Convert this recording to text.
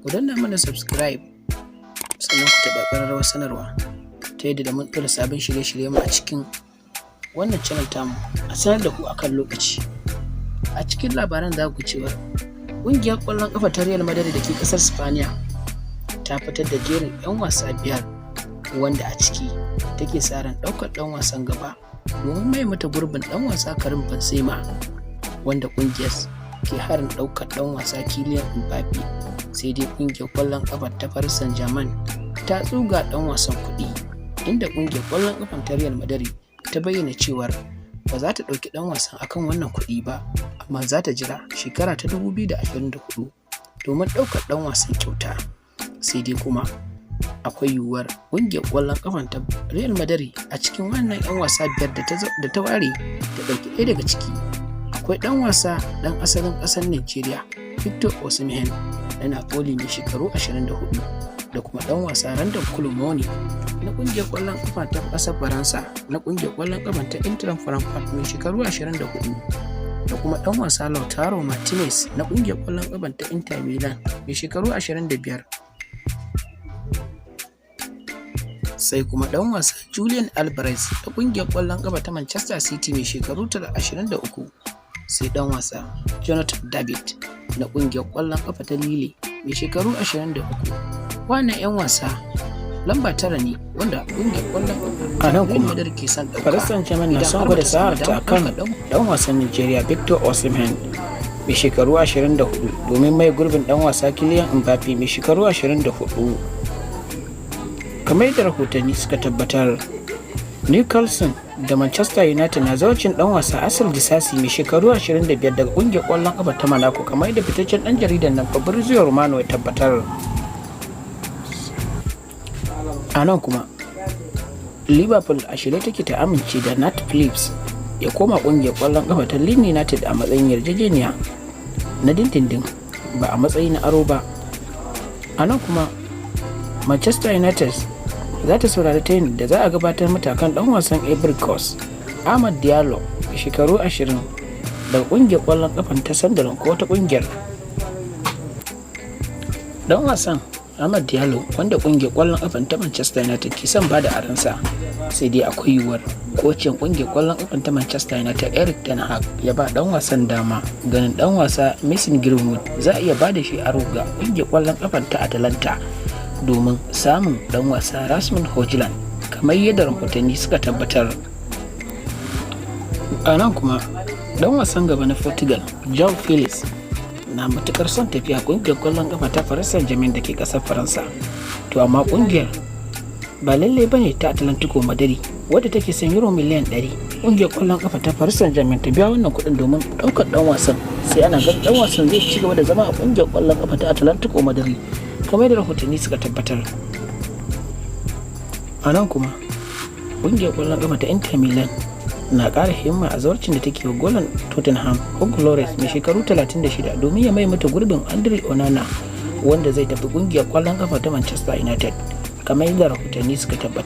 Ku danna mana subscribe, sannan ku taɓa ƙararrawar sanarwa ta yadda da mun ɗora sabon shirye-shiryenmu a cikin wannan channel tamu, a sanar da ku akan lokaci. A cikin labaran za ku cewa ƙungiyar ƙwallon ƙafa ta Real Madrid da ke ƙasar Spaniya ta fitar da jerin 'yan wasa biyar, wanda a ciki take sa ran ɗaukar ɗan wasan gaba domin maye mata gurbin ɗan wasa Karim Benzema, wanda ƙungiyar ke harin ɗaukar ɗan wasa Kylian Mbappe. Sai dai ƙungiyar ƙwallon ƙafa ta Paris Saint-Germain ta tsuga ɗan wasan kuɗi, inda ƙungiyar ƙwallon ƙafa ta Real Madrid ta bayyana cewar ba za ta ɗauki ɗan wasan akan wannan kuɗi ba, amma za ta jira shekara ta 2024 domin ɗaukar ɗan wasan kyauta. Sai dai kuma akwai yiwuwar ƙungiyar ƙwallon ƙafan ta Real Madrid a cikin wannan 'yan wasa biyar da ta ware ta ɗauki ɗaya daga ciki, akwai ɗan wasa ɗan asalin ƙasar Nigeria Victor Osimhen na Napoli mai shekaru 24, da kuma ɗan wasa Randal Kolo Muani na ƙungiyar ƙwallon ƙafa ta ƙasar Faransa, na ƙungiyar ƙwallon ƙafa ta Eintracht Frankfurt mai shekaru 24, da kuma ɗan wasa Lautaro Martinez na ƙungiyar ƙwallon ƙafa ta Inter Milan mai shekaru 25. Sai kuma ɗan wasa Julian Alvarez na ƙungiyar ƙwallon ƙafa ta Manchester City mai shekaru 23, sai ɗan wasa Jonathan David na ƙungiyar ƙwallon ƙafa ta Lille mai shekaru 23. Wannan 'yan wasa lamba tara ne wanda ƙungiyar ƙwallon ƙafa A nan kuma, Madrid ke son ɗauka. Paris Saint-Germain na Idan son har gwada bata samu sa'arta damar akan ɗaukar ɗan ɗan wasan Nigeria Victor Osimhen mai shekaru 24 domin maye gurbin ɗan wasa Kylian Mbappe mai shekaru 24, kamar yadda rahotanni suka tabbatar. Newcastle da Manchester United na zawarcin ɗan wasa Axel Disasi mai shekaru 25 daga ƙungiyar ƙwallon ƙafa ta Monaco, kamar yadda fitaccen ɗan jaridan nan Fabrizio Romano ya tabbatar. A nan kuma, Liverpool a shirye take ta amince da Nat Phillips ya koma ƙungiyar ƙwallon ƙafa ta Leeds United a matsayin yarjejeniya na dindindin, ba a matsayin na aro ba. A nan kuma, Manchester United za ta saurari tayin da za a gabatar mata kan ɗan wasan Ivory Coast Amad Diallo mai shekaru 20 daga ƙungiyar ƙwallon ƙafan ta Sunderland ko wata ƙungiyar. Ɗan wasan Amad Diallo, wanda ƙungiyar ƙwallon ƙafan ta Manchester United ke son bada aronsa, sai dai akwai yiwuwar kocin ƙungiyar ƙwallon ƙafan ta Manchester United Erik ten Hag ya ba ɗan wasan dama, ganin ɗan wasa Mason Greenwood za a iya bada shi aro ga ƙungiyar ƙwallon ƙafan ta Atalanta domin samun ɗan wasa Rasmus Hojlund, kamar yadda rahotanni suka tabbatar. A nan kuma, ɗan wasan gaba na Portugal João Felix na matukar son tafiya ƙungiyar ƙwallon ƙafa ta Paris Saint-Germain da ke ƙasar Faransa. To amma ƙungiyar ba lallai bane ta Atlantico Madrid, wadda take son euro miliyan 100, ƙungiyar ƙwallon ƙafa ta Paris Saint-Germain ta biya wannan kuɗin domin ɗaukar ɗan wasan. Sai ana ganin ɗan wasan zai ci gaba da zama a ƙungiyar ƙwallon ƙafa ta Atlantico Madrid, kamar yadda rahotanni suka tabbatar. A nan kuma, ƙungiyar ƙwallon ƙafa ta Inter Milan na ƙara himma a zawarcin da take wa golan Tottenham Hugo Lloris mai shekaru 36 domin ya mai mata gurbin Andre Onana, wanda zai tafi ƙungiyar ƙwallon ƙafa ta Manchester United, kamar yadda rahotanni suka tabbatar.